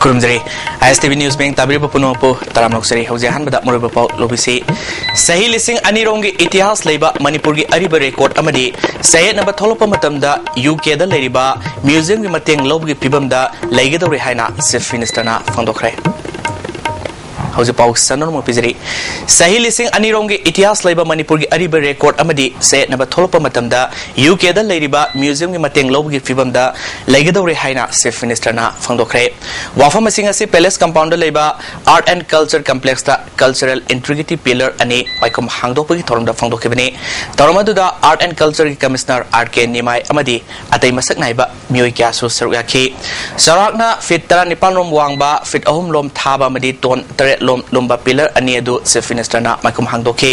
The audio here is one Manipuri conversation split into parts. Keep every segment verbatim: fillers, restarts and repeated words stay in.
ꯈꯨꯔꯨꯝꯖꯔꯤ꯫ ꯑꯥꯏ ꯑꯦꯁ ꯇꯤ ꯚꯤ ꯅ꯭ꯌꯨꯁ ꯕꯦꯡ ꯇꯥꯕꯤꯔꯤꯕ ꯄꯨꯝꯅꯃꯛꯄꯨ ꯇꯔꯥꯝꯅ ꯑꯣꯛꯆꯔꯤ꯫ ꯍꯧꯖꯤꯛ ꯑꯍꯥꯟꯕꯗ ꯃꯔꯨꯑꯣꯏꯕ ꯄꯥꯎ ꯂꯧꯕꯤꯁꯤ꯫ ꯆꯍꯤ ꯂꯤꯁꯤꯡ ꯑꯅꯤꯔꯣꯝꯒꯤ ꯏꯇꯤꯍꯥꯁ ꯂꯩꯕ ꯃꯅꯤꯄꯨꯔꯒꯤ ꯑꯔꯤꯕ ꯔꯦꯀꯣꯔꯗ ꯑꯃꯗꯤ ꯆꯌꯦꯠꯅꯕ ꯊꯣꯛꯂꯛꯄ ꯃꯇꯝꯗ ꯌꯨ ꯀꯦꯗ ꯂꯩꯔꯤꯕ ꯃ꯭ꯌꯨꯖꯤꯌꯝꯒꯤ ꯃꯇꯦꯡ ꯂꯧꯕꯒꯤ ꯐꯤꯕꯝꯗ ꯂꯩꯒꯗꯧꯔꯦ ꯍꯥꯏꯅ ꯆꯤꯐ ꯃꯤꯅꯤꯁꯇꯔꯅ ꯐꯣꯡꯗꯣꯛꯈ꯭ꯔꯦ꯫ ꯍꯧꯖꯤꯛ ꯄꯥꯎ ꯁꯟꯗꯣꯛꯅ ꯄꯤꯖꯔꯤ꯫ ꯆꯍꯤ ꯂꯤꯁꯤꯡ ꯑꯅꯤꯔꯣꯝꯒꯤ ꯏꯇꯤꯍꯥꯁ ꯂꯩꯕ ꯃꯅꯤꯄꯨꯔꯒꯤ ꯑꯔꯤꯕ ꯔꯦꯀꯣꯔꯗ ꯑꯃꯗꯤ ꯆꯌꯦꯠꯅꯕ ꯊꯣꯛꯂꯛꯄ ꯃꯇꯝꯗ ꯌꯨ ꯀꯦꯗ ꯂꯩꯔꯤꯕ ꯃ꯭ꯌꯨꯖꯤꯌꯝꯒꯤ ꯃꯇꯦꯡ ꯂꯧꯕꯒꯤ ꯐꯤꯕꯝꯗ ꯂꯩꯒꯗꯧꯔꯦ ꯍꯥꯏꯅ ꯆꯤꯐ ꯃꯤꯅꯤꯁꯇꯔꯅ ꯐꯣꯡꯗꯣꯛꯈ꯭ꯔꯦ꯫ ꯋꯥꯐꯝ ꯑꯁꯤꯡ ꯑꯁꯤ ꯄꯦꯂꯦꯁ ꯀꯝꯄꯥꯎꯟꯗ ꯂꯩꯕ ꯑꯥꯔꯠ ꯑꯦꯟ ꯀꯜꯆꯔ ꯀꯝꯄ꯭ꯂꯦꯛꯁꯇ ꯀꯜꯆꯔꯦꯜ ꯏꯟꯇ꯭ꯔꯤꯒ꯭ꯔꯤꯇꯤ ꯄꯤꯂꯔ ꯑꯅꯤ ꯃꯥꯏꯈꯨꯝ ꯍꯥꯡꯗꯣꯛꯄꯒꯤ ꯊꯧꯔꯝꯗ ꯐꯣꯡꯗꯣꯛꯈꯤꯕꯅꯤ꯫ ꯊꯧꯔꯝ ꯑꯗꯨꯗ ꯑꯥꯔꯠ ꯑꯦꯟ ꯀꯜꯆꯔꯒꯤ ꯀꯃꯤꯁꯅꯔ ꯑꯥꯔ ꯀꯦ ꯅꯤꯃꯥꯏ ꯑꯃꯗꯤ ꯑꯇꯩ ꯃꯁꯛ ꯅꯥꯏꯕ ꯃꯤꯑꯣꯏ ꯀꯌꯥꯁꯨ ꯁꯔꯨꯛ ꯌꯥꯈꯤ꯫ ꯆꯥꯎꯔꯥꯛꯅ ꯐꯤꯠ ꯇꯔꯥꯅꯤꯄꯥꯟ ꯔꯣꯝ ꯋꯥꯡꯕ, ꯐꯤꯠ ꯑꯍꯨꯝ ꯂꯣꯝ ꯊꯥꯕ ꯑꯃꯗꯤ ꯇꯣꯟ ꯇꯔꯦꯠ ꯂꯣꯝ ꯂꯨꯝꯕ ꯄꯤꯂꯔ ꯑꯅꯤ ꯑꯗꯨ ꯆꯤꯐ ꯃꯤꯅꯤꯁꯇꯔꯅ ꯃꯥꯏꯈꯨꯝ ꯍꯥꯡꯗꯣꯛꯈꯤ꯫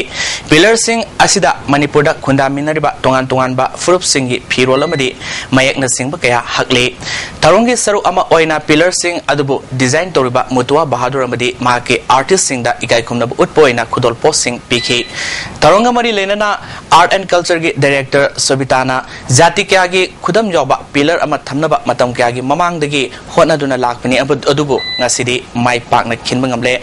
ꯄꯤꯂꯔꯁꯤꯡ ꯑꯁꯤꯗ ꯃꯅꯤꯄꯨꯔꯗ ꯈꯨꯟꯗꯥꯃꯤꯟꯅꯔꯤꯕ ꯇꯣꯉꯥꯟ ꯇꯣꯉꯥꯟꯕ ꯐꯨꯔꯨꯞꯁꯤꯡꯒꯤ ꯐꯤꯔꯣꯜ ꯑꯃꯗꯤ ꯃꯌꯦꯛꯅꯆꯤꯡꯕ ꯀꯌꯥ ꯍꯛꯂꯤ꯫ ꯊꯧꯔꯝꯒꯤ ꯁꯔꯨꯛ ꯑꯃ ꯑꯣꯏꯅ ꯄꯤꯂꯔꯁꯤꯡ ꯑꯗꯨꯕꯨ ꯗꯤꯖꯥꯏꯟ ꯇꯧꯔꯤꯕ ꯃꯨꯇꯨꯋꯥ ꯕꯍꯥꯗꯨꯔ ꯑꯃꯗꯤ ꯃꯍꯥꯛꯀꯤ ꯑꯥꯔꯇꯤꯁꯁꯤꯡꯗ ꯏꯀꯥꯏ ꯈꯨꯝꯅꯕ ꯎꯠꯄ ꯑꯣꯏꯅ ꯈꯨꯗꯣꯜ ꯄꯣꯠꯁꯤꯡ ꯄꯤꯈꯤ꯫ ꯊꯧꯔꯝꯒ ꯃꯔꯤ ꯂꯩꯅꯅ ꯑꯥꯔꯠ ꯑꯦꯟ ꯀꯜꯆꯔꯒꯤ ꯗꯥꯏꯔꯦꯛꯇꯔ ꯁꯣꯕꯤꯇꯥꯅ ꯖꯥꯇꯤ ꯀꯌꯥꯒꯤ ꯈꯨꯗꯝ ꯌꯥꯎꯕ ꯄꯤꯂꯔ ꯑꯃ ꯊꯝꯅꯕ ꯃꯇꯝ ꯀꯌꯥꯒꯤ ꯃꯃꯥꯡꯗꯒꯤ ꯍꯣꯠꯅꯗꯨꯅ ꯂꯥꯛꯄꯅꯤ, ꯑꯕ-, ꯑꯗꯨꯕꯨ ꯉꯁꯤꯗꯤ ꯃꯥꯏ ꯄꯥꯛꯅ ꯈꯤꯟꯕ ꯉꯝꯂꯦ꯫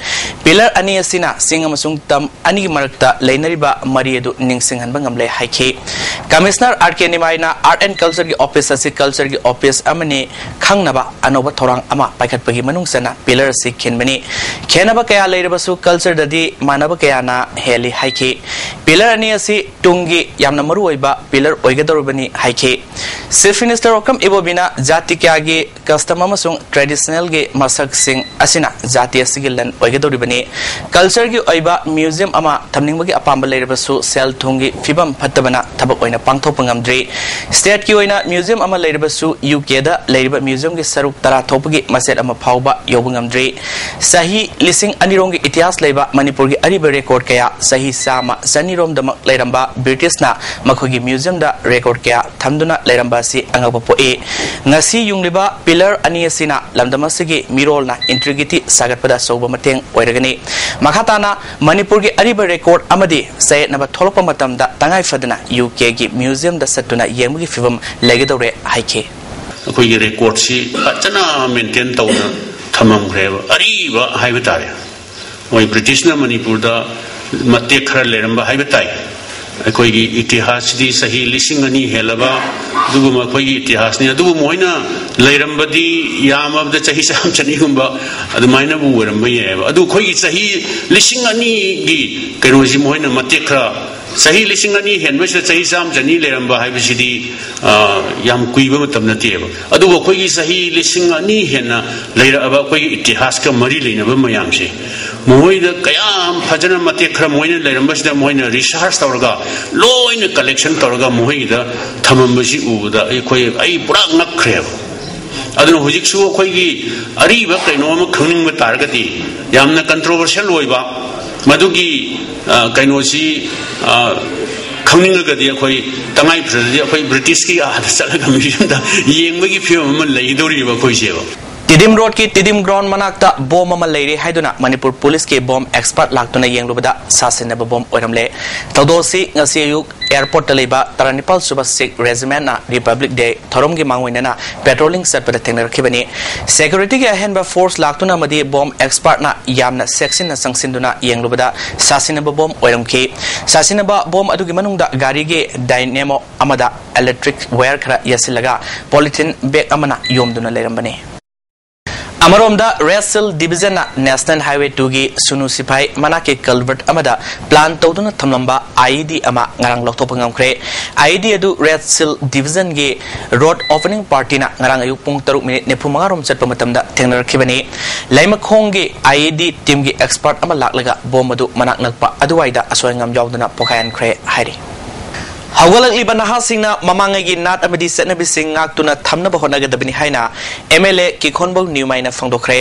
ꯄꯤꯂꯔ ꯑꯅꯤ ꯑꯁꯤꯅ ꯆꯤꯡ ꯑꯃꯁꯨꯡ ꯇꯝ ꯑꯅꯤꯒꯤ ꯃꯔꯛꯇ ꯂꯩꯅꯔꯤꯕ ꯃꯔꯤ ꯑꯗꯨ ꯅꯤꯡꯁꯤꯡꯍꯟꯕ ꯉꯝꯂꯦ ꯍꯥꯏꯈꯤ꯫ ꯀꯃꯤꯁꯅꯔ ꯑꯥꯔ ꯀꯦ ꯅꯤꯃꯥꯏꯅ ꯑꯥꯔꯠ ꯑꯦꯟ ꯀꯜꯆꯔꯒꯤ ꯑꯣꯐꯤꯁ ꯑꯁꯤ ꯀꯜꯆꯔꯒꯤ ꯑꯣꯐꯤꯁ ꯑꯃꯅꯤ ꯈꯪꯅꯕ ꯑꯅꯧꯕ ꯊꯧꯔꯥꯡ ꯑꯃ ꯄꯥꯏꯈꯠꯄꯒꯤ ꯃꯅꯨꯡ ꯆꯟꯅ ꯄꯤꯂꯔ ꯑꯁꯤ ꯈꯤꯟꯕꯅꯤ꯫ ꯈꯦꯟꯅꯕ ꯀꯌꯥ ꯂꯩꯔꯕꯁꯨ ꯀꯜꯆꯔꯗꯗꯤ ꯃꯥꯟꯅꯕ ꯀꯌꯥꯅ ꯍꯦꯜꯂꯤ ꯍꯥꯏꯈꯤ꯫ ꯄꯤꯂꯔ ꯑꯅꯤ ꯑꯁꯤ ꯇꯨꯡꯒꯤ ꯌꯥꯝꯅ ꯃꯔꯨꯑꯣꯏꯕ ꯄꯤꯂꯔ ꯑꯣꯏꯒꯗꯧꯔꯤꯕꯅꯤ ꯍꯥꯏꯈꯤ꯫ ꯆꯤꯐ ꯃꯤꯅꯤꯁꯇꯔ ꯑꯣꯀ꯭ꯔꯝ ꯏꯕꯣꯕꯤꯅ ꯖꯥꯇꯤ ꯀꯌꯥꯒꯤ ꯀꯁꯇꯝ ꯑꯃꯁꯨꯡ ꯇ꯭ꯔꯦꯗꯤꯁꯅꯦꯜꯒꯤ ꯃꯁꯛꯁꯤꯡ ꯑꯁꯤꯅ ꯖꯥꯇꯤ ꯑꯁꯤꯒꯤ ꯂꯟ ꯑꯣꯏꯒꯗꯧꯔꯤꯕꯅꯤ꯫ ꯀꯜꯆꯔꯒꯤ ꯑꯣꯏꯕ ꯃ꯭ꯌꯨꯖꯤꯌꯝ ꯑꯃ ꯊꯝꯅꯤꯡꯕꯒꯤ ꯑꯄꯥꯝꯕ ꯂꯩꯔꯕꯁꯨ ꯁꯦꯜ ꯊꯨꯝꯒꯤ ꯐꯤꯕꯝ ꯐꯠꯇꯕꯅ ꯊꯕꯛ ꯑꯣꯏꯅ ꯄꯥꯡꯊꯣꯛꯄ ꯉꯝꯗ꯭ꯔꯤ꯫ ꯁ꯭ꯇꯦꯠꯀꯤ ꯑꯣꯏꯅ ꯃ꯭ꯌꯨꯖꯤꯌꯝ ꯑꯃ ꯂꯩꯔꯕꯁꯨ ꯌꯨ ꯀꯦꯗ ꯂꯩꯔꯤꯕ ꯃ꯭ꯌꯨꯖꯤꯌꯝꯒꯤ ꯁꯔꯨꯛ ꯇꯔꯥ ꯊꯣꯛꯄꯒꯤ ꯃꯆꯦꯠ ꯑꯃ ꯐꯥꯎꯕ ꯌꯧꯕ ꯉꯝꯗ꯭ꯔꯤ꯫ ꯆꯍꯤ ꯂꯤꯁꯤꯡ ꯑꯅꯤꯔꯣꯝꯒꯤ ꯏꯇꯤꯍꯥꯁ ꯂꯩꯕ ꯃꯅꯤꯄꯨꯔꯒꯤ ꯑꯔꯤꯕ ꯔꯦꯀꯣꯔꯗ ꯀꯌꯥ ꯆꯍꯤ ꯆꯥꯝꯃ ꯆꯅꯤꯔꯣꯝꯗꯃꯛ ꯂꯩꯔꯝꯕ ꯕ꯭ꯔꯤꯇꯤꯁꯅ ꯃꯈꯣꯏꯒꯤ ꯃ꯭ꯌꯨꯖꯤꯌꯝꯗ ꯔꯦꯀꯣꯔꯗ ꯀꯌꯥ ꯊꯝꯗꯨꯅ ꯂꯩꯔꯝꯕ ꯑꯁꯤ ꯑꯉꯛꯄ ꯄꯣꯛꯏ꯫ ꯉꯁꯤ ꯌꯨꯡꯂꯤꯕ ꯄꯤꯂꯔ ꯑꯅꯤ ꯑꯁꯤꯅ ꯂꯝꯗꯝ ꯑꯁꯤꯒꯤ ꯃꯤꯔꯣꯜꯅ ꯏꯟꯇ꯭ꯔꯤꯒ꯭ꯔꯤꯇꯤ ꯁꯥꯒꯠꯄꯗ ꯑꯆꯧꯕ ꯃꯇꯦꯡ ꯑꯣꯏꯔꯒꯅꯤ꯫ ꯃꯈꯥ ꯇꯥꯅ ꯃꯅꯤꯄꯨꯔꯒꯤ ꯑꯔꯤꯕ ꯔꯦꯀꯣꯔꯗ ꯑꯃꯗꯤ ꯆꯌꯦꯠꯅꯕ ꯊꯣꯛꯂꯛꯄ ꯃꯇꯝꯗ ꯇꯉꯥꯏ ꯐꯗꯅ ꯌꯨ ꯀꯦꯒꯤ ꯃ꯭ꯌꯨꯖꯤꯌꯝꯗ ꯆꯠꯇꯨꯅ ꯌꯦꯡꯕꯒꯤ ꯐꯤꯕꯝ ꯂꯩꯒꯗꯧꯔꯦ ꯍꯥꯏꯈꯤ꯫ ꯑꯩꯈꯣꯏꯒꯤ ꯔꯦꯀꯣꯔꯗꯁꯤ ꯐꯖꯅ ꯃꯦꯟꯇꯦꯟ ꯇꯧꯅ ꯊꯝꯃꯝꯈ꯭ꯔꯦꯕ꯫ ꯑꯔꯤꯕ ꯍꯥꯏꯕ ꯇꯥꯔꯦ, ꯃꯣꯏ ꯕ꯭ꯔꯤꯇꯤꯁꯅ ꯃꯅꯤꯄꯨꯔꯗ ꯃꯇꯦꯛ ꯈꯔ ꯂꯩꯔꯝꯕ ꯍꯥꯏꯕ ꯇꯥꯏ꯫ ꯑꯩꯈꯣꯏꯒꯤ ꯏꯇꯤꯍꯥꯁꯁꯤꯗꯤ ꯆꯍꯤ ꯂꯤꯁꯤꯡ ꯑꯅꯤ ꯍꯦꯜꯂꯕ ꯑꯗꯨꯒꯨꯝꯕ ꯑꯩꯈꯣꯏꯒꯤ ꯏꯇꯤꯍꯥꯁꯅꯤ꯫ ꯑꯗꯨꯕꯨ ꯃꯣꯏꯅ ꯂꯩꯔꯝꯕꯗꯤ ꯌꯥꯝꯃꯕꯗ ꯆꯍꯤ ꯆꯥꯝ ꯆꯅꯤꯒꯨꯝꯕ ꯑꯗꯨꯃꯥꯏꯅꯕꯨ ꯑꯣꯏꯔꯝꯕ ꯌꯥꯏꯑꯕ꯫ ꯑꯗꯨ ꯑꯩꯈꯣꯏꯒꯤ ꯆꯍꯤ ꯂꯤꯁꯤꯡ ꯑꯅꯤꯒꯤ ꯀꯩꯅꯣꯁꯤ ꯃꯣꯏꯅ ꯃꯇꯦꯛ ꯈꯔ, ꯆꯍꯤ ꯂꯤꯁꯤꯡ ꯑꯅꯤ ꯍꯦꯟꯕꯁꯤꯗ ꯆꯍꯤ ꯆꯥꯝ ꯆꯅꯤ ꯂꯩꯔꯝꯕ ꯍꯥꯏꯕꯁꯤꯗꯤ, ꯑ, ꯌꯥꯝ ꯀꯨꯏꯕ ꯃꯇꯝ ꯅꯠꯇꯦꯕ꯫ ꯑꯗꯨꯕꯨ ꯑꯩꯈꯣꯏꯒꯤ ꯆꯍꯤ ꯂꯤꯁꯤꯡ ꯑꯅꯤ ꯍꯦꯟꯅ ꯂꯩꯔꯛꯑꯕ ꯑꯩꯈꯣꯏꯒꯤ ꯏꯇꯤꯍꯥꯁꯀ ꯃꯔꯤ ꯂꯩꯅꯕ ꯃꯌꯥꯝꯁꯦ, ꯃꯈꯣꯏꯗ ꯀꯌꯥꯝ ꯐꯖꯅ ꯃꯇꯦꯛ ꯈꯔ ꯃꯣꯏꯅ ꯂꯩꯔꯝꯕꯁꯤꯗ ꯃꯣꯏꯅ ꯔꯤꯁꯥꯔꯁ ꯇꯧꯔꯒ, ꯂꯣꯏꯅ ꯀꯂꯦꯛꯁꯟ ꯇꯧꯔꯒ ꯃꯈꯣꯏꯒꯤꯗ ꯊꯝꯃꯝꯕꯁꯤ ꯎꯕꯗ ꯑꯩꯈꯣꯏ, ꯑꯩ ꯄꯨꯔꯥ ꯉꯛꯈ꯭ꯔꯦꯕ꯫ ꯑꯗꯨꯅ ꯍꯧꯖꯤꯛꯁꯨ ꯑꯩꯈꯣꯏꯒꯤ ꯑꯔꯤꯕ ꯀꯩꯅꯣ ꯑꯃ ꯈꯪꯅꯤꯡꯕ ꯇꯥꯔꯒꯗꯤ, ꯌꯥꯝꯅ ꯀꯟꯇ꯭ꯔꯣꯚꯔꯁꯤꯌꯦꯜ ꯑꯣꯏꯕ, ꯃꯗꯨꯒꯤ, ꯑ, ꯀꯩꯅꯣꯁꯤ, ꯑ, ꯈꯪꯅꯤꯡꯉꯒꯗꯤ ꯑꯩꯈꯣꯏ ꯇꯉꯥꯏ ꯐꯗ꯭ꯔꯗꯤ ꯑꯩꯈꯣꯏ ꯕ꯭ꯔꯤꯇꯤꯁꯀꯤ ꯑꯥꯗ ꯆꯠꯂꯒ ꯃ꯭ꯌꯨꯖꯤꯌꯝꯗ ꯌꯦꯡꯕꯒꯤ ꯐꯤꯕꯝ ꯑꯃ ꯂꯩꯗꯧꯔꯤꯕ ꯑꯩꯈꯣꯏꯁꯦꯕ꯫ ꯇꯤꯗꯤꯝ ꯔꯣꯗꯀꯤ ꯇꯤꯗꯤꯝ ꯒ꯭ꯔꯥꯎꯟ ꯃꯅꯥꯛꯇ ꯕꯣꯝ ꯑꯃ ꯂꯩꯔꯦ ꯍꯥꯏꯗꯨꯅ ꯃꯅꯤꯄꯨꯔ ꯄꯨꯂꯤꯁꯀꯤ ꯕꯣꯝ ꯑꯦꯛꯁꯄꯔꯠ ꯂꯥꯛꯇꯨꯅ ꯌꯦꯡꯂꯨꯕꯗ ꯁꯥꯁꯤꯟꯅꯕ ꯕꯣꯝ ꯑꯣꯏꯔꯝꯂꯦ꯫ ꯊꯧꯗꯣꯛ ꯑꯁꯤ ꯉꯁꯤ ꯑꯌꯨꯛ ꯑꯦꯌꯔꯄꯣꯔꯠꯇ ꯂꯩꯕ ꯇꯔꯥꯅꯤꯄꯥꯜ ꯁꯨꯕ ꯁꯤꯈ ꯔꯦꯖꯤꯃꯦꯟꯠꯅ ꯔꯤꯄꯕ꯭ꯂꯤꯛ ꯗꯦ ꯊꯧꯔꯝꯒꯤ ꯃꯥꯡꯑꯣꯏꯅꯅ ꯄꯦꯇ꯭ꯔꯣꯂꯤꯡ ꯆꯠꯄꯗ ꯊꯦꯡꯅꯔꯛꯈꯤꯕꯅꯤ꯫ ꯁꯦꯀ꯭ꯌꯨꯔꯤꯇꯤꯒꯤ ꯑꯍꯦꯟꯕ ꯐꯣꯔꯁ ꯂꯥꯛꯇꯨꯅ ꯑꯃꯗꯤ ꯕꯣꯝ ꯑꯦꯛꯁꯄꯔꯠꯅ ꯌꯥꯝꯅ ꯆꯦꯛꯁꯤꯟꯅ ꯆꯪꯁꯤꯟꯗꯨꯅ ꯌꯦꯡꯂꯨꯕꯗ ꯁꯥꯁꯤꯟꯅꯕ ꯕꯣꯝ ꯑꯣꯏꯔꯝꯈꯤ꯫ ꯁꯥꯁꯤꯟꯅꯕ ꯕꯣꯝ ꯑꯗꯨꯒꯤ ꯃꯅꯨꯡꯗ ꯒꯥꯔꯤꯒꯤ ꯗꯥꯏꯅꯦꯃꯣ ꯑꯃꯗ ꯏꯂꯦꯛꯇ꯭ꯔꯤꯛ ꯋꯥꯌꯔ ꯈꯔ ꯌꯦꯠꯁꯤꯜꯂꯒ ꯄꯣꯂꯤꯊꯤꯟ ꯕꯦꯒ ꯑꯃꯅ ꯌꯣꯝꯗꯨꯅ ꯂꯩꯔꯝꯕꯅꯤ꯫ ꯑꯃꯔꯣꯝꯗ, ꯔꯦꯗ ꯁꯤꯜ ꯗꯤꯕꯤꯖꯟꯅ ꯅꯦꯁꯅꯦꯜ ꯍꯥꯏꯋꯦ ꯇꯨꯒꯤ ꯁꯨꯅꯨ ꯁꯤꯐꯥꯏ ꯃꯅꯥꯛꯀꯤ ꯀꯜꯚꯔꯠ ꯑꯃꯗ ꯄ꯭ꯂꯥꯟ ꯇꯧꯗꯨꯅ ꯊꯝꯂꯝꯕ ꯑꯥꯏꯏꯗꯤ ꯑꯃ ꯉꯔꯥꯡ ꯂꯧꯊꯣꯛꯄ ꯉꯝꯈ꯭ꯔꯦ꯫ ꯑꯥꯏꯏꯗꯤ ꯑꯗꯨ ꯔꯦꯗ ꯁꯤꯜ ꯗꯤꯕꯤꯖꯟꯒꯤ ꯔꯣꯗ ꯑꯣꯄꯅꯤꯡ ꯄꯥꯔꯇꯤꯅ ꯉꯔꯥꯡ ꯑꯌꯨꯛ ꯄꯨꯡ ꯇꯔꯨꯛ ꯃꯤꯅꯤꯠ ꯅꯤꯐꯨ ꯃꯉꯥ ꯔꯣꯝ ꯆꯠꯄ ꯃꯇꯝꯗ ꯊꯦꯡꯅꯔꯛꯈꯤꯕꯅꯤ꯫ ꯂꯩꯃꯈꯣꯡꯒꯤ ꯑꯥꯏꯏꯗꯤ ꯇꯤꯝꯒꯤ ꯑꯦꯛꯁꯄꯔꯠ ꯑꯃ ꯂꯥꯛꯂꯒ ꯕꯣꯝ ꯑꯗꯨ ꯃꯅꯥꯛ ꯅꯛꯄ ꯑꯗꯨꯋꯥꯏꯗ ꯑꯁꯣꯏ ꯑꯉꯥꯝ ꯌꯥꯎꯗꯅ ꯄꯣꯈꯥꯏꯍꯟꯈ꯭ꯔꯦ ꯍꯥꯏꯔꯤ꯫ ꯍꯧꯒꯠꯂꯛꯂꯤꯕ ꯅꯍꯥꯁꯤꯡꯅ ꯃꯃꯥꯡꯉꯩꯒꯤ ꯅꯥꯠ ꯑꯃꯗꯤ ꯆꯠꯅꯕꯤꯁꯤꯡ ꯉꯥꯛꯇꯨꯅ ꯊꯝꯅꯕ ꯍꯣꯠꯅꯒꯗꯕꯅꯤ ꯍꯥꯏꯅ ꯑꯦꯝ ꯑꯦꯜ ꯑꯦ ꯀꯤꯈꯣꯟꯕꯧ ꯅ꯭ꯌꯨꯃꯥꯏꯅ ꯐꯣꯡꯗꯣꯛꯈ꯭ꯔꯦ꯫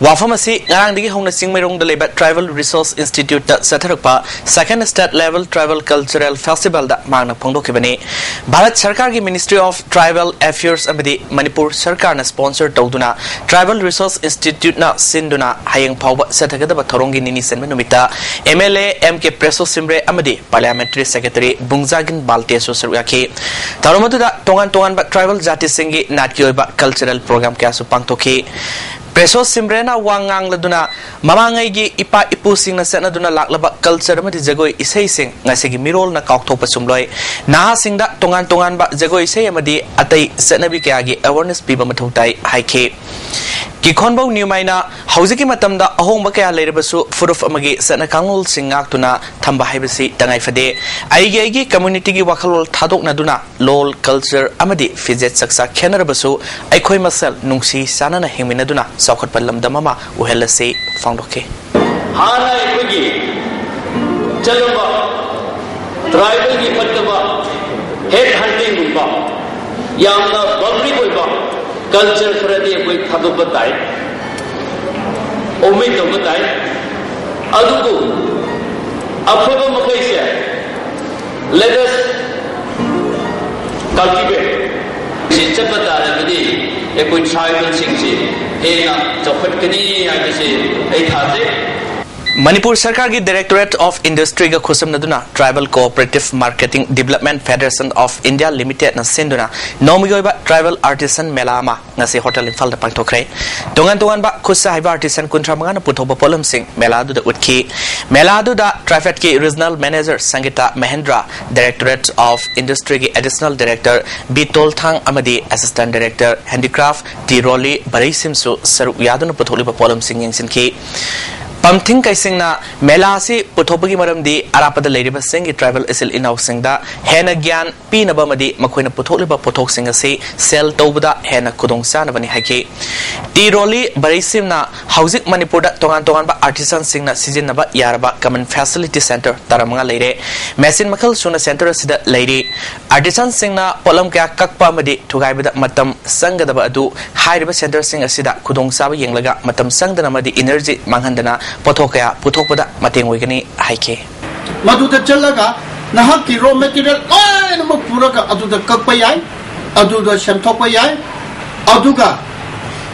ꯋꯥꯐꯝ ꯑꯁꯤ ꯉꯔꯥꯡꯗꯒꯤ ꯍꯧꯅ ꯆꯤꯡꯃꯩꯔꯣꯡꯗ ꯂꯩꯕ ꯇ꯭ꯔꯥꯏꯕꯦꯜ ꯔꯤꯁꯣꯔꯁ ꯏꯟꯁꯇꯤꯇ꯭ꯌꯨꯠꯇ ꯆꯠꯊꯔꯛꯄ ꯁꯦꯀꯦꯟ ꯁ꯭ꯇꯦꯠ ꯂꯦꯚꯦꯜ ꯇ꯭ꯔꯥꯏꯕꯦꯜ ꯀꯜꯆꯔꯦꯜ ꯐꯦꯁꯇꯤꯚꯦꯜꯗ ꯃꯍꯥꯛꯅ ꯐꯣꯡꯗꯣꯛꯈꯤꯕꯅꯤ꯫ ꯚꯥꯔꯠ ꯁꯔꯀꯥꯔꯒꯤ ꯃꯤꯅꯤꯁꯇ꯭ꯔꯤ ꯑꯣꯐ ꯇ꯭ꯔꯥꯏꯕꯦꯜ ꯑꯦꯐꯤꯌꯔꯁ ꯑꯃꯗꯤ ꯃꯅꯤꯄꯨꯔ ꯁꯔꯀꯥꯔꯅ ꯁ꯭ꯄꯣꯟꯁꯔ ꯇꯧꯗꯨꯅ ꯇ꯭ꯔꯥꯏꯕꯦꯜ ꯔꯤꯁꯣꯔꯁ ꯏꯟꯁꯇꯤꯇ꯭ꯌꯨꯠꯅ ꯁꯤꯟꯗꯨꯅ ꯍꯌꯦꯡ ꯐꯥꯎꯕ ꯆꯠꯊꯒꯗꯕ ꯊꯧꯔꯝꯒꯤ ꯅꯤꯅꯤ ꯆꯟꯕ ꯅꯨꯃꯤꯠꯇ ꯑꯦꯝ ꯑꯦꯜ ꯑꯦ ꯑꯦꯝ ꯀꯦ ꯄ꯭ꯔꯦꯁꯣ ꯁꯤꯝꯔꯦ ꯑꯃꯗꯤ ꯄꯥꯔꯂꯤꯌꯥꯃꯦꯟꯇꯔꯤ ꯁꯦꯀ꯭ꯔꯦꯇꯔꯤ ꯕꯨꯡꯖꯥꯒꯤꯟ ꯕꯥꯜꯇꯦꯁꯨ ꯁꯔꯨꯛ ꯌꯥꯈꯤ꯫ ꯊꯧꯔꯝ ꯑꯗꯨꯗ ꯇꯣꯉꯥꯟ ꯇꯣꯉꯥꯟꯕ ꯇ꯭ꯔꯥꯏꯕꯦꯜ ꯖꯥꯇꯤꯁꯤꯡꯒꯤ ꯅꯥꯠꯀꯤ ꯑꯣꯏꯕ ꯀꯜꯆꯔꯦꯜ ꯄ꯭ꯔꯣꯒ꯭ꯔꯥꯝ ꯀꯌꯥꯁꯨ ꯄꯥꯡꯊꯣꯛꯈꯤ꯫ ꯄ꯭ꯔꯦꯁꯣ ꯁꯤꯝꯔꯦꯟꯅ ꯋꯥ ꯉꯥꯡꯂꯗꯨꯅ ꯃꯃꯥꯡꯉꯩꯒꯤ ꯏꯄꯥ ꯏꯄꯨꯁꯤꯡꯅ ꯆꯠꯅꯗꯨꯅ ꯂꯥꯛꯂꯕ ꯀꯜꯆꯔ ꯑꯃꯗꯤ ꯖꯒꯣꯏ ꯏꯁꯩꯁꯤꯡ ꯉꯁꯤꯒꯤ ꯃꯤꯔꯣꯜꯅ ꯀꯥꯎꯊꯣꯛꯄ ꯆꯨꯝꯂꯣꯏ꯫ ꯅꯍꯥꯁꯤꯡꯗ ꯇꯣꯉꯥꯟ ꯇꯣꯉꯥꯟꯕ ꯖꯒꯣꯏ ꯏꯁꯩ ꯑꯃꯗꯤ ꯑꯇꯩ ꯆꯠꯅꯕꯤ ꯀꯌꯥꯒꯤ ꯑꯦꯋꯥꯔꯅꯦꯁ ꯄꯤꯕ ꯃꯊꯧ ꯇꯥꯏ ꯍꯥꯏꯈꯤ꯫ ꯀꯤꯈꯣꯟꯕꯧ ꯅ꯭ꯌꯨꯃꯥꯏꯅ ꯍꯧꯖꯤꯛꯀꯤ ꯃꯇꯝꯗ ꯑꯍꯣꯡꯕ ꯀꯌꯥ ꯂꯩꯔꯕꯁꯨ ꯐꯨꯔꯨꯞ ꯑꯃꯒꯤ ꯆꯠꯅ ꯀꯥꯡꯂꯣꯟꯁꯤꯡ ꯉꯥꯛꯇꯨꯅ ꯊꯝꯕ ꯍꯥꯏꯕꯁꯤ ꯇꯉꯥꯏ ꯐꯗꯦ꯫ ꯑꯩꯒꯤ ꯑꯩꯒꯤ ꯀꯝꯃ꯭ꯌꯨꯅꯤꯇꯤꯒꯤ ꯋꯥꯈꯜꯂꯣꯟ ꯊꯥꯗꯣꯛꯅꯗꯨꯅ ꯂꯣꯜ, ꯀꯜꯆꯔ ꯑꯃꯗꯤ ꯐꯤꯖꯦꯠ ꯆꯛꯆꯥ ꯈꯦꯠꯅꯔꯕꯁꯨ ꯑꯩꯈꯣꯏ ꯃꯁꯦꯜ ꯅꯨꯡꯁꯤ ꯆꯥꯟꯅꯅ ꯍꯤꯡꯃꯤꯟꯅꯗꯨꯅ ꯆꯥꯎꯈꯠꯄ ꯂꯝꯗꯝ ꯑꯃ ꯑꯣꯏꯍꯜꯂꯁꯤ ꯐꯣꯡꯗꯣꯛꯈꯤ꯫ ꯍꯥꯟꯅ ꯑꯩꯈꯣꯏꯒꯤ ꯆꯠꯂꯝꯕ ꯇ꯭ꯔꯥꯏꯕꯦꯜꯒꯤ ꯐꯠꯇꯕ ꯍꯦꯠ ꯍꯟꯇꯤꯡꯒꯨꯝꯕ ꯌꯥꯝꯅ ꯕꯥꯔꯕꯔꯤꯛ ꯑꯣꯏꯕ ꯀꯜꯆꯔ ꯈꯔꯗꯤ ꯑꯩꯈꯣꯏ ꯊꯥꯗꯣꯛꯄ ꯇꯥꯏ, ꯑꯣꯃꯤꯠ ꯇꯧꯕ ꯇꯥꯏ꯫ ꯑꯗꯨꯕꯨ ꯑꯐꯕ ꯃꯈꯩꯁꯦ let us cultivate꯫ ꯁꯤ ꯆꯠꯄ ꯇꯥꯔꯒꯗꯤ ꯑꯩꯈꯣꯏ ꯇ꯭ꯔꯥꯏꯕꯦꯜꯁꯤꯡꯁꯤ ꯍꯦꯟꯅ ꯆꯥꯎꯈꯠꯀꯅꯤ ꯍꯥꯏꯕꯁꯤ ꯑꯩ ꯊꯥꯖꯩ꯫ ꯃꯅꯤꯄꯨꯔ ꯁꯔꯀꯥꯔꯒꯤ Directorate of Industryꯒ ꯈꯨꯠꯁꯝꯅꯗꯨꯅ Tribal Cooperative Marketing Development Federation of India Limitedꯅ ꯁꯤꯟꯗꯨꯅ ꯅꯣꯡꯃꯒꯤ ꯑꯣꯏꯕ Tribal Artisan ꯃꯦꯂꯥ ꯑꯃ ꯉꯁꯤ ꯍꯣꯇꯦꯜ ꯏꯝꯐꯥꯜꯗ ꯄꯥꯡꯊꯣꯛꯈ꯭ꯔꯦ꯫ ꯇꯣꯉꯥꯟ ꯇꯣꯉꯥꯟꯕ ꯈꯨꯠꯁꯥ ꯍꯩꯕ ꯑꯥꯔꯇꯤꯁꯟ ꯀꯨꯟꯊ꯭ꯔꯥ ꯃꯉꯥꯅ ꯄꯨꯊꯣꯛꯄ ꯄꯣꯠꯂꯝꯁꯤꯡ ꯃꯦꯂꯥ ꯑꯗꯨꯗ ꯎꯠꯈꯤ꯫ ꯃꯦꯂꯥ ꯑꯗꯨꯗ ꯇ꯭ꯔꯥꯏꯐꯦꯠꯀꯤ regional manager Sangita Mahendra, Directorate of Industryꯒꯤ Additional Director ꯕꯤ ꯇꯣꯜꯊꯥꯡ ꯑꯃꯗꯤ Assistant Director Handicraft T Roli ꯕꯔꯩꯁꯤꯝꯁꯨ ꯁꯔꯨꯛ ꯌꯥꯗꯨꯅ ꯄꯨꯊꯣꯛꯂꯤꯕ ꯄꯣꯠꯂꯝꯁꯤꯡ ꯌꯦꯡꯁꯤꯟꯈꯤ꯫ ꯄꯝꯊꯤꯡ ꯀꯩꯁꯤꯡꯅ ꯃꯦꯂꯥ ꯑꯁꯤ ꯄꯨꯊꯣꯛꯄꯒꯤ ꯃꯔꯝꯗꯤ ꯑꯔꯥꯞꯄꯗ ꯂꯩꯔꯤꯕꯁꯤꯡꯒꯤ ꯇ꯭ꯔꯥꯏꯕꯦꯜ ꯏꯆꯤꯜ ꯏꯅꯥꯎꯁꯤꯡꯗ ꯍꯦꯟꯅ ꯒ꯭ꯌꯥꯟ ꯄꯤꯅꯕ ꯑꯃꯗꯤ ꯃꯈꯣꯏꯅ ꯄꯨꯊꯣꯛꯂꯤꯕ ꯄꯣꯠꯊꯣꯛꯁꯤꯡ ꯑꯁꯤ ꯁꯦꯜ ꯇꯧꯕꯗ ꯍꯦꯟꯅ ꯈꯨꯗꯣꯡꯆꯥꯅꯕꯅꯤ ꯍꯥꯏꯈꯤ꯫ ꯇꯤ ꯔꯣꯂꯤ ꯕꯔꯩꯁꯤꯝꯅ ꯍꯧꯖꯤꯛ ꯃꯅꯤꯄꯨꯔꯗ ꯇꯣꯉꯥꯟ ꯇꯣꯉꯥꯟꯕ ꯑꯥꯔꯇꯤꯁꯟꯁꯤꯡꯅ ꯁꯤꯖꯤꯟꯅꯕ ꯌꯥꯔꯕ ꯀꯃꯟ ꯐꯦꯁꯤꯂꯤꯇꯤ ꯁꯦꯟꯇꯔ ꯇꯔꯥꯃꯉꯥ ꯂꯩꯔꯦ꯫ ꯃꯦꯆꯤꯟ ꯃꯈꯜ ꯁꯨꯅ ꯁꯦꯟꯇꯔ ꯑꯁꯤꯗ ꯂꯩꯔꯤ꯫ ꯑꯥꯔꯇꯤꯁꯟꯁꯤꯡꯅ ꯄꯣꯠꯂꯝ ꯀꯌꯥ ꯀꯛꯄ ꯑꯃꯗꯤ ꯊꯨꯒꯥꯏꯕꯗ ꯃꯇꯝ ꯆꯪꯒꯗꯕ ꯑꯗꯨ ꯍꯥꯏꯔꯤꯕ ꯁꯦꯟꯇꯔꯁꯤꯡ ꯑꯁꯤꯗ ꯈꯨꯗꯣꯡꯆꯥꯕ ꯌꯦꯡꯂꯒ ꯃꯇꯝ ꯆꯪꯗꯅ ꯑꯃꯗꯤ ꯏꯅꯔꯖꯤ ꯃꯥꯡꯍꯟꯗꯅ ꯄꯣꯠꯊꯣꯛ ꯀꯌꯥ ꯄꯨꯊꯣꯛꯄꯗ ꯃꯇꯦꯡ ꯑꯣꯏꯒꯅꯤ ꯍꯥꯏꯈꯤ꯫ ꯃꯗꯨꯗ ꯆꯠꯂꯒ ꯅꯍꯥꯛꯀꯤ ꯔꯣ ꯃꯦꯇꯤꯔꯤꯌꯦꯜ ꯂꯣꯏꯅꯃꯛ ꯄꯨꯔꯒ ꯑꯗꯨꯗ ꯀꯛꯄ ꯌꯥꯏ, ꯑꯗꯨꯗ ꯁꯦꯝꯊꯣꯛꯄ ꯌꯥꯏ꯫ ꯑꯗꯨꯒ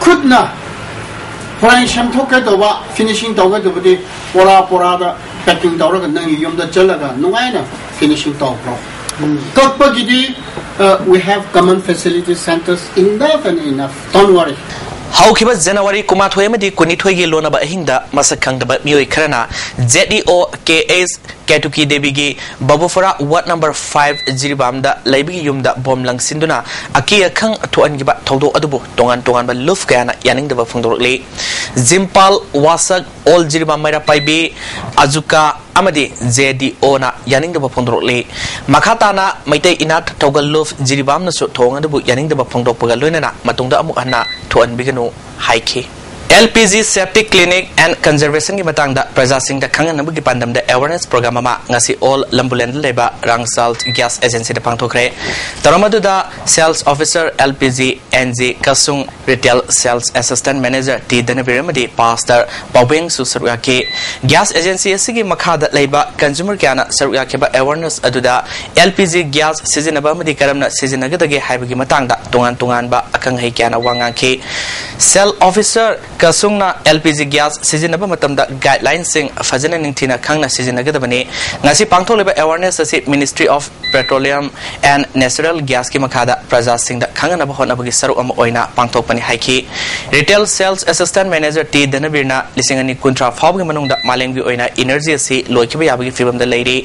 ꯈꯨꯠꯅ ꯍꯣꯔꯦꯟ ꯁꯦꯝꯊꯣꯛꯀꯗꯧꯕ, ꯐꯤꯅꯤꯁꯤꯡ ꯇꯧꯒꯗꯧꯕꯗꯤ ꯄꯣꯔꯥ ꯄꯣꯔꯥꯗ ꯄꯦꯀꯤꯡ ꯇꯧꯔꯒ ꯅꯪꯒꯤ ꯌꯨꯝꯗ ꯆꯠꯂꯒ ꯅꯨꯡꯉꯥꯏꯅ ꯐꯤꯅꯤꯁꯤꯡ ꯇꯧꯈ꯭ꯔꯣ꯫ ꯀꯛꯄꯒꯤꯗꯤ, uh, we have common facility centers enough and enough, don't worry꯫ ꯍꯧꯈꯤꯕ ꯖꯅꯋꯥꯔꯤ ꯀꯨꯟꯃꯥꯊꯣꯏ ꯑꯃꯗꯤ ꯀꯨꯟꯅꯤꯊꯣꯏꯒꯤ ꯂꯣꯟꯅꯕ ꯑꯍꯤꯡꯗ ꯃꯁꯛ ꯈꯪꯗꯕ ꯃꯤꯑꯣꯏ ꯈꯔꯅ Z E O K S ꯀꯦꯇꯨꯀꯤ ꯗꯦꯕꯤꯒꯤ ꯕꯕꯨꯐꯔꯥ ꯋꯥꯔꯗ ꯅꯝꯕꯔ ꯐꯥꯏꯚ ꯖꯤꯔꯤꯕꯥꯝꯗ ꯂꯩꯕꯒꯤ ꯌꯨꯝꯗ ꯕꯣꯝ ꯂꯪꯁꯤꯟꯗꯨꯅ ꯑꯀꯤ ꯑꯈꯪ ꯊꯣꯛꯍꯟꯈꯤꯕ ꯊꯧꯗꯣꯛ ꯑꯗꯨꯕꯨ ꯇꯣꯉꯥꯟ ꯇꯣꯉꯥꯟꯕ ꯂꯨꯞ ꯀꯌꯥꯅ ꯌꯥꯅꯤꯡꯗꯕ ꯐꯣꯡꯗꯣꯔꯛꯂꯤ꯫ ꯖꯤꯝꯄꯥꯜ ꯋꯥꯁꯛ, ꯑꯣꯜ ꯖꯤꯔꯤꯕꯥꯝ ꯃꯩꯔꯥ ꯄꯥꯏꯕꯤ, ꯑꯖꯨꯀꯥ ꯑꯃꯗꯤ Z D O ꯅ ꯌꯥꯅꯤꯡꯗꯕ ꯐꯣꯡꯗꯣꯔꯛꯂꯤ꯫ ꯃꯈꯥ ꯇꯥꯅ ꯃꯩꯇꯩ ꯏꯅꯥꯠ ꯊꯧꯒꯜ ꯂꯨꯞ ꯖꯤꯔꯤꯕꯥꯝꯅꯁꯨ ꯊꯧꯑꯣꯡ ꯑꯗꯨꯕꯨ ꯌꯥꯅꯤꯡꯗꯕ ꯐꯣꯡꯗꯣꯛꯄꯒ ꯂꯣꯏꯅꯅ ꯃꯇꯨꯡꯗ ꯑꯃꯨꯛ ꯍꯟꯅ ꯊꯣꯛꯍꯟꯕꯤꯒꯅꯨ ꯍꯥꯏꯈꯤ꯫ L P G Septic Cleaning and Conservation ꯒꯤ ꯃꯇꯥꯡꯗ ꯄ꯭ꯔꯖꯥꯁꯤꯡꯗ ꯈꯪꯍꯟꯅꯕꯒꯤ ꯄꯥꯟꯗꯝꯗ awareness program ꯑꯃ ꯉꯁꯤ ꯑꯣꯜ ꯂꯝꯕꯨꯂꯦꯟꯗ ꯂꯩꯕ ꯔꯥꯡꯁꯥꯜ gas agency ꯗ ꯄꯥꯡꯊꯣꯛꯈ꯭ꯔꯦ꯫ ꯊꯧꯔꯝ ꯑꯗꯨꯗ sales officer L P G N G ꯀꯁꯨꯡ, retail sales assistant manager T ꯙꯅꯕꯤꯔ ꯑꯃꯗꯤ pastor ꯄꯥꯎꯕꯦꯡꯁꯨ ꯁꯔꯨꯛ ꯌꯥꯈꯤ꯫ Gas agency ꯑꯁꯤꯒꯤ ꯃꯈꯥꯗ ꯂꯩꯕ consumer ꯀꯌꯥꯅ ꯁꯔꯨꯛ ꯌꯥꯈꯤꯕ awareness ꯑꯗꯨꯗ L P G gas ꯁꯤꯖꯤꯟꯅꯕ ꯑꯃꯗꯤ ꯀꯔꯝꯅ ꯁꯤꯖꯤꯟꯅꯒꯗꯒꯦ ꯍꯥꯏꯕꯒꯤ ꯃꯇꯥꯡꯗ ꯇꯣꯉꯥꯟ ꯇꯣꯉꯥꯟꯕ ꯑꯈꯪ ꯑꯍꯩ ꯀꯌꯥꯅ ꯋꯥ ꯉꯥꯡꯈꯤ꯫ Sales officer ꯀꯁꯨꯡꯅ L P G gas ꯁꯤꯖꯤꯟꯅꯕ ꯃꯇꯝꯗ guideline ꯁꯤꯡ ꯐꯖꯅ ꯅꯤꯡꯊꯤꯅ ꯈꯪꯅ ꯁꯤꯖꯤꯟꯅꯒꯗꯕꯅꯤ꯫ ꯉꯁꯤ ꯄꯥꯡꯊꯣꯛꯂꯤꯕ awareness ꯑꯁꯤ Ministry of Petroleum and Natural Gas ꯀꯤ ꯃꯈꯥꯗ ꯄ꯭ꯔꯖꯥꯁꯤꯡꯗ ꯈꯪꯍꯟꯅꯕ ꯍꯣꯠꯅꯕꯒꯤ ꯁꯔꯨꯛ ꯑꯃ ꯑꯣꯏꯅ ꯄꯥꯡꯊꯣꯛꯄꯅꯤ ꯍꯥꯏꯈꯤ꯫ Retail Sales Assistant Manager T ꯙꯅꯕꯤꯔꯅ ꯂꯤꯁꯤꯡ ꯑꯅꯤ ꯀꯨꯟꯊ꯭ꯔꯥ ꯐꯥꯎꯕꯒꯤ ꯃꯅꯨꯡꯗ ꯃꯥꯂꯦꯝꯒꯤ ꯑꯣꯏꯅ energy ꯑꯁꯤ ꯂꯣꯏꯈꯤꯕ ꯌꯥꯕꯒꯤ ꯐꯤꯕꯝꯗ ꯂꯩꯔꯤ꯫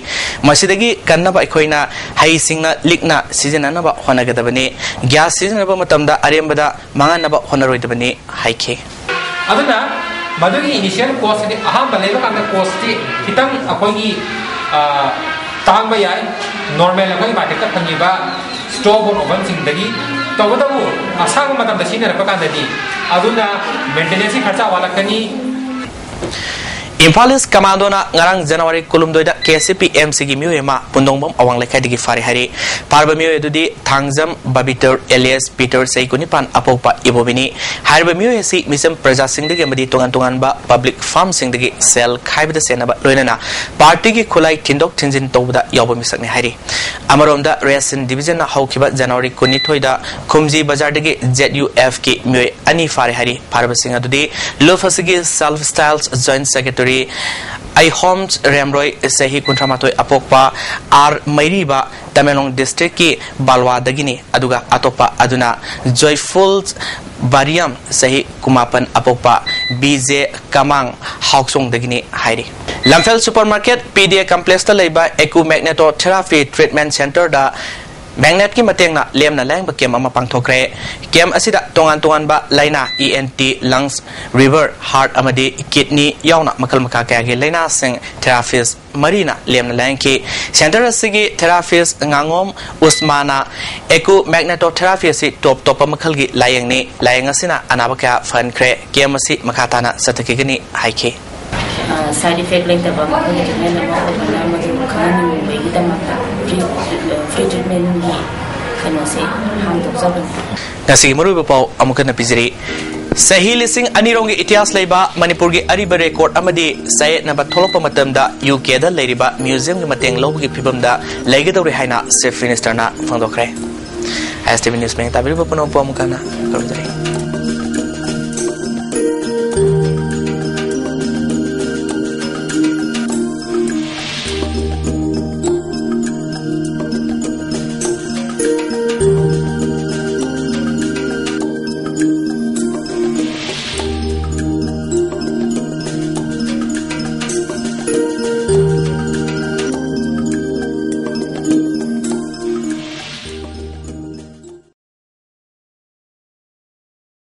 ꯃꯁꯤꯗꯒꯤ ꯀꯟꯅꯕ ꯑꯩꯈꯣꯏꯅ ꯍꯩꯁꯤꯡꯅ ꯂꯤꯛꯅ ꯁꯤꯖꯤꯟꯅꯅꯕ ꯍꯣꯠꯅꯒꯗꯕꯅꯤ꯫ Gas ꯁꯤꯖꯤꯟꯅꯕ ꯃꯇꯝꯗ ꯑꯔꯦꯝꯕꯗ ꯃꯥꯡꯍꯟꯅꯕ ꯍꯣꯠꯅꯔꯣꯏꯗꯕꯅꯤ ꯍꯥꯏꯈꯤ꯫ ꯑꯗꯨꯅ ꯃꯗꯨꯒꯤ initial cost ꯁꯤꯗꯤ ꯑꯍꯥꯟꯕ ꯂꯩꯕ ꯀꯥꯟꯗ cost ꯁꯤ ꯈꯤꯇꯪ ꯑꯩꯈꯣꯏꯒꯤ, ꯑ, ꯇꯥꯡꯕ ꯌꯥꯏ, normal ꯑꯩꯈꯣꯏ market ꯇ ꯐꯪꯉꯤꯕ stove ꯒꯨꯝꯕ ꯃꯐꯝꯁꯤꯡꯗꯒꯤ꯫ ꯇꯧꯕꯇꯕꯨ ꯑꯁꯥꯡꯕ ꯃꯇꯝꯗ ꯁꯤꯖꯤꯟꯅꯔꯛꯄ ꯀꯥꯟꯗꯗꯤ ꯑꯗꯨꯅ maintenance ꯀꯤ ꯈꯔꯆ ꯋꯥꯠꯂꯛꯀꯅꯤ꯫ ꯏꯝꯐꯥꯜ ꯏꯁ ꯀꯃꯥꯟꯗꯣꯅ ꯉꯔꯥꯡ January ꯀꯨꯟꯍꯨꯝꯗꯣꯏꯗ K C P M C ꯒꯤ ꯃꯤꯑꯣꯏ ꯑꯃ ꯄꯨꯟꯗꯣꯡꯕꯝ ꯑꯋꯥꯡ ꯂꯩꯀꯥꯏꯗꯒꯤ ꯐꯥꯔꯦ ꯍꯥꯏꯔꯤ꯫ ꯐꯥꯔꯕ ꯃꯤꯑꯣꯏ ꯑꯗꯨꯗꯤ ꯊꯥꯡꯖꯝ ꯕꯕꯤꯇꯔ alias ꯄꯤꯇꯔ, ꯆꯍꯤ ꯀꯨꯟꯅꯤꯄꯥꯟ, ꯑꯄꯣꯛꯄ ꯏꯕꯣꯕꯤꯅꯤ꯫ ꯍꯥꯏꯔꯤꯕ ꯃꯤꯑꯣꯏ ꯑꯁꯤ ꯃꯤꯆꯝ ꯄ꯭ꯔꯖꯥꯁꯤꯡꯗꯒꯤ ꯑꯃꯗꯤ ꯇꯣꯉꯥꯟ ꯇꯣꯉꯥꯟꯕ public firm ꯁꯤꯡꯗꯒꯤ ꯁꯦꯜ ꯈꯥꯏꯕꯗ ꯁꯦꯟꯅꯕ ꯂꯣꯏꯅꯅ party ꯒꯤ ꯈꯨꯠꯂꯥꯏ ꯊꯤꯟꯗꯣꯛ ꯊꯤꯟꯖꯤꯟ ꯇꯧꯕꯗ ꯌꯥꯎꯕ ꯃꯤꯁꯛꯅꯤ ꯍꯥꯏꯔꯤ꯫ ꯑꯃꯔꯣꯝꯗ West Division ꯅ ꯍꯧꯈꯤꯕ ꯖꯅꯋꯥꯔꯤ ꯀꯨꯟꯅꯤꯊꯣꯏꯗ ꯈꯨꯝꯖꯤ ꯕꯖꯥꯔꯗꯒꯤ Z U F ꯀꯤ ꯃꯤꯑꯣꯏ ꯑꯅꯤ ꯐꯥꯔꯦ ꯍꯥꯏꯔꯤ꯫ ꯐꯥꯔꯕꯁꯤꯡ ꯑꯗꯨꯗꯤ ꯂꯨꯞ ꯑꯁꯤꯒꯤ Self Styles Joint Secretary ꯑꯩꯍꯣꯝ ꯔꯦꯝꯔꯣꯏ, ꯆꯍꯤ ꯀꯨꯟꯊ꯭ꯔꯥ ꯃꯥꯊꯣꯏ ꯑꯄꯣꯛꯄ, ꯑꯥꯔ ꯃꯩꯔꯤꯕ, ꯇꯃꯦꯡꯂꯣꯡ ꯗꯤꯁꯇ꯭ꯔꯤꯛꯀꯤ ꯕꯥꯜꯋꯥꯗꯒꯤꯅꯤ꯫ ꯑꯗꯨꯒ ꯑꯇꯣꯞꯄ ꯑꯗꯨꯅ ꯖꯣꯏꯐꯨꯜ ꯕꯥꯔꯤꯌꯝ, ꯆꯍꯤ ꯀꯨꯟꯃꯥꯄꯟ ꯑꯄꯣꯛꯄ, ꯕꯤ ꯖꯦ ꯀꯃꯥꯡ, ꯍꯥꯎꯆꯣꯡꯗꯒꯤꯅꯤ ꯍꯥꯏꯔꯤ꯫ ꯂꯝꯐꯦꯜ ꯁꯨꯄꯔ ꯃꯥꯔꯀꯦꯠ ꯄꯤ ꯗꯤ ꯑꯦ ꯀꯝꯄ꯭ꯂꯦꯛꯁꯇ ꯂꯩꯕ ꯑꯦꯀꯨ ꯃꯦꯒꯅꯦꯇꯣ ꯊꯦꯔꯥꯄꯤ ꯇ꯭ꯔꯤꯠꯃꯦꯟ ꯁꯦꯟꯇꯔꯗ ꯃꯦꯒꯅꯦꯠꯀꯤ ꯃꯇꯦꯡꯅ ꯂꯦꯝꯅ ꯂꯥꯌꯦꯡꯕ ꯀꯦꯝ ꯑꯃ ꯄꯥꯡꯊꯣꯛꯈ꯭ꯔꯦ꯫ ꯀꯦꯝ ꯑꯁꯤꯗ ꯇꯣꯉꯥꯟ ꯇꯣꯉꯥꯟꯕ ꯂꯥꯏꯅꯥ, E N T, lungs, liver, heart ꯑꯃꯗꯤ ꯀꯤꯗꯅꯤ ꯌꯥꯎꯅ ꯃꯈꯜ ꯃꯈꯥ ꯀꯌꯥꯒꯤ ꯂꯥꯏꯅꯥꯁꯤꯡ ꯊꯦꯔꯥꯄꯤꯁ ꯃꯔꯤꯅ ꯂꯦꯝꯅ ꯂꯥꯌꯦꯡꯈꯤ꯫ ꯁꯦꯟꯇꯔ ꯑꯁꯤꯒꯤ ꯊꯦꯔꯥꯄꯤꯁ ꯉꯥꯉꯣꯝ ꯎꯁꯃꯥꯅ ꯑꯦꯀꯨ ꯃꯦꯒꯅꯦꯇꯣ ꯊꯦꯔꯥꯄꯤ ꯑꯁꯤ ꯇꯣꯞ ꯇꯣꯞꯄ ꯃꯈꯜꯒꯤ ꯂꯥꯌꯦꯡꯅꯤ꯫ ꯂꯥꯌꯦꯡ ꯑꯁꯤꯅ ꯑꯅꯥꯕ ꯀꯌꯥ ꯐꯍꯟꯈ꯭ꯔꯦ꯫ ꯀꯦꯝ ꯑꯁꯤ ꯃꯈꯥ ꯇꯥꯅ ꯆꯠꯊꯈꯤꯒꯅꯤ ꯍꯥꯏꯈꯤ꯫ ꯁꯥꯏꯠ ꯏꯐꯦꯛ ꯂꯩꯇꯕ ꯃꯈꯜꯒꯤ ꯇ꯭ꯔꯤꯠꯃꯦꯟ ꯑꯃ ꯑꯣꯏꯕꯅ ꯃꯗꯨ ꯈꯪꯍꯟꯅꯤꯡꯕꯒꯤꯗꯃꯛꯇ ꯐ꯭ꯔꯤ ꯐ꯭ꯔꯤ ꯇ꯭ꯔꯤꯠꯃꯦꯟꯒꯤ ꯀꯩꯅꯣꯁꯦ ꯍꯥꯡꯗꯣꯛꯆꯕꯅꯤ꯫ ꯉꯁꯤꯒꯤ ꯃꯔꯨꯑꯣꯏꯕ ꯄꯥꯎ ꯑꯃꯨꯛ ꯍꯟꯅ ꯄꯤꯖꯔꯤ꯫ ꯆꯍꯤ ꯂꯤꯁꯤꯡ ꯑꯅꯤꯔꯣꯝꯒꯤ ꯏꯇꯤꯍꯥꯁ ꯂꯩꯕ ꯃꯅꯤꯄꯨꯔꯒꯤ ꯑꯔꯤꯕ ꯔꯦꯀꯣꯔꯗ ꯑꯃꯗꯤ ꯆꯌꯦꯠꯅꯕ ꯊꯣꯛꯂꯛꯄ ꯃꯇꯝꯗ ꯌꯨ ꯀꯦꯗ ꯂꯩꯔꯤꯕ ꯃ꯭ꯌꯨꯖꯤꯌꯝꯒꯤ ꯃꯇꯦꯡ ꯂꯧꯕꯒꯤ ꯐꯤꯕꯝꯗ ꯂꯩꯒꯗꯧꯔꯦ ꯍꯥꯏꯅ ꯆꯤꯐ ꯃꯤꯅꯤꯁꯇꯔꯅ ꯐꯣꯡꯗꯣꯛꯈ꯭ꯔꯦ꯫ ꯑꯥꯏ ꯑꯦꯁ ꯇꯤ ꯚꯤ ꯅ꯭ꯌꯨꯁ ꯃꯌꯦꯛ ꯇꯥꯕꯤꯔꯤꯕ ꯄꯨꯝꯅꯃꯛꯄꯨ ꯑꯃꯨꯛ ꯍꯟꯅ ꯈꯨꯔꯨꯝꯖꯔꯤ꯫